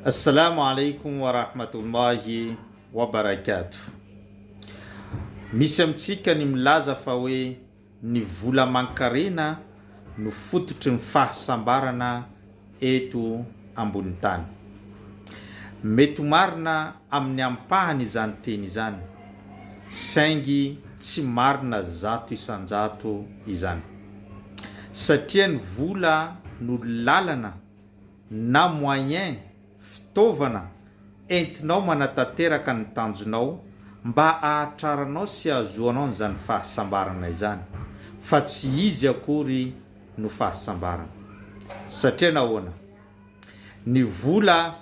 Assalamu alaikum wa rahmatullahi wa barakatuh. Misy amintsika ny milaza fa hoe ny vola aman-karena no fototry ny fahasambarana eto ambony tany. Mety ho marina amin'ny ampahany izany teny izany, saingy tsy marina 100% izany. Satria ny vola no lalana na moyen, fitaovana, entinao manatanteraka ny tanjonao mba ahatraranao sy ahazoanao an'izany fahasambarana izany, fa tsy izy akory no fahasambarana. Satria nahoana? Ny vola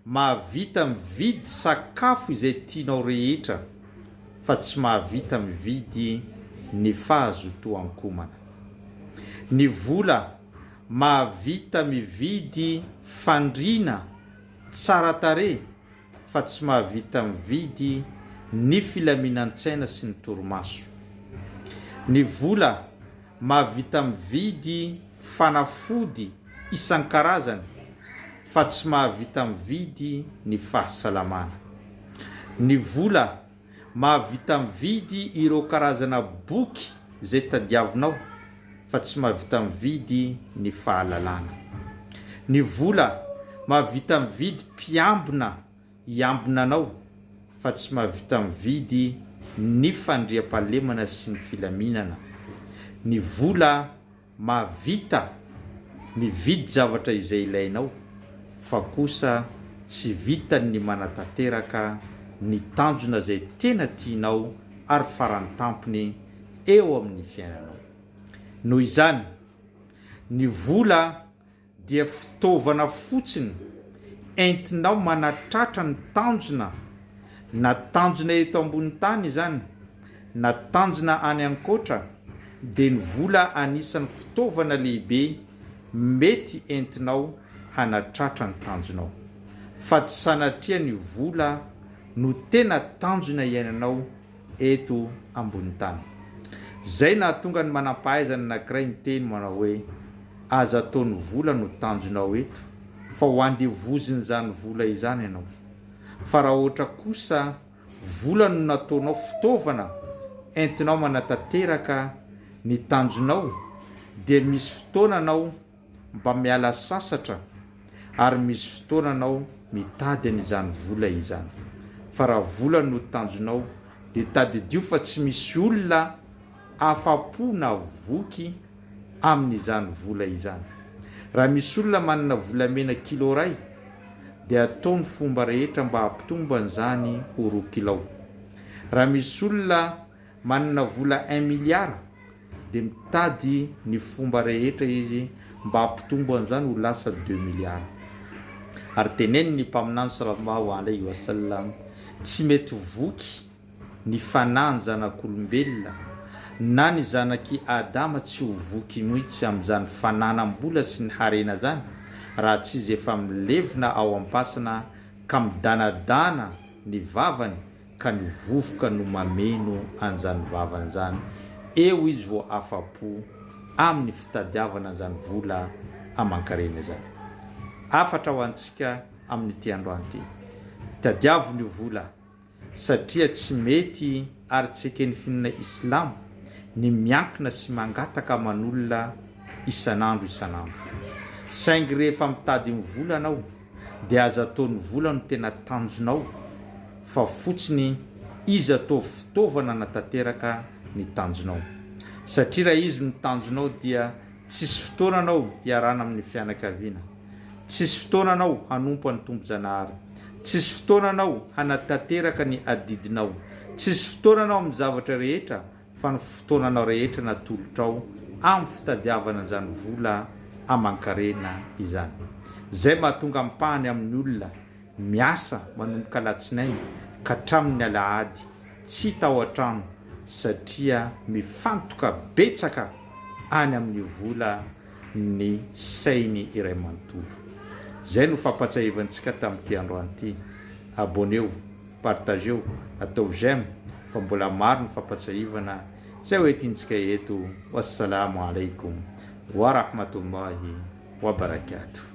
mahavita mividy sakafo izay tianao rehetra fa tsy mahavita mividy ny fahazotoan-komana. Ny vola mahavita mividy fandriana tsara tarehy fa tsy mahavita mividy ny filaminan-tsaina sy ny torimaso. Ny vola mahavita mividy fanafody isan-karazany fa tsy mahavita mividy ny fahasalamana. Ny vola mahavita mividy ireo karazana boky izay tadiavinao fa tsy mahavita mividy ny fahalalana. Ny vola mahavita mividy mpiambina hiambina anao fa tsy mahavita mividy ny fandriampahalemana sy ny filaminana. Ny vola Mahavita mividy zavatra izay ilainao fa kosa tsy vitany ny manatanteraka ny tanjona izay tena tianao ary farany tampony eo amin'ny fiainanao. Noho izany, ny vola dia fitaovana fotsiny entinao manatratra ny tanjona, na tanjona eto ambony tany izany na tanjona any ankoatra, dia ny vola anisan'ny fitaovana lehibe mety entinao hanatratra ny tanjonao. Fa tsy sanatria ny vola no tena tanjona iainanao eto ambony tany. Zay nahatonga ny manampahaizana anakiray niteny manao hoe, aza atao ny vola no tanjonao eto fa ho andevozin'izany vola izany ianao. Fa raha ohatra kosa vola no nataonao fitaovana entinao manatanteraka ny tanjonao dia misy fotoana anao mba miala sasatra ary misy fotoana anao mitady an'izany vola izany. Fa raha vola no tanjonao dia tadidio fa tsy misy olona afa-po na voky amin'izany vola izany. Raha misy olona manana volamena kilo iray dia atao ny fomba rehetra mba hampitombo an'izany ho roa kilao. Raha misy olona manana vola un milliard dia mitady ny fomba rehetra izy mba hampitombo an'izany ho lasa deux milliards. Ary teneniny ny Mpaminany sallallahu alaihi wa sallam, tsy mety voky ny fanahin'ny zanak'olombelona na ny zanak'i Adama tsy ho voky mihitsy amin'izany fananam-bola sy ny harena izany raha tsy izy efa milevina ao am-pasana ka midanadana ny vavany ka ny vovoka no mameno an'izany vavany izany, eo izy vao afa-po amin'ny fitadiavana an'izany vola aman-karena izany. Hafatra ho antsika amin'ity androany ity, tadiavo ny vola satria tsy mety ary tsy eken'ny finoana islamo ny miankina sy mangataka aman'olona isan'andro isan'andro. Saingy rehefa mitady ny vola anao dia aza atao ny vola no tena tanjonao fa fotsiny izy ataovy fitaovana anatanteraka ny tanjonao. Satria raha izy no tanjonao dia tsisy fotoana anao hiarahana amin'ny fianakaviana. Tsisy fotoana anao hanompo an'i Tompo Zanahary. Tsisy fotoana anao hanatanteraka ny adidinao. Tsisy fotoana anao amin'ny zavatra rehetra fa ny fotoananao rehetra natolotrao amin'ny fitadiavana an'izany vola aman-karena izany. Izay mahatonga ampahany amin'ny olona miasa manomboka alatsinainy ka hatramin'ny alahady tsy hita ao an-trano satria mifantoka betsaka any amin'ny vola ny sainy iray manontolo. Izay no fampatsiahivantsika tamin'ity androany ity. Abonneo, partageo, ataovy j'aime fa mbola maro ny fampatsiahivana izay ho entintsika eto. Wassalamo alaikum wa rahmatullahi wa barakatuh.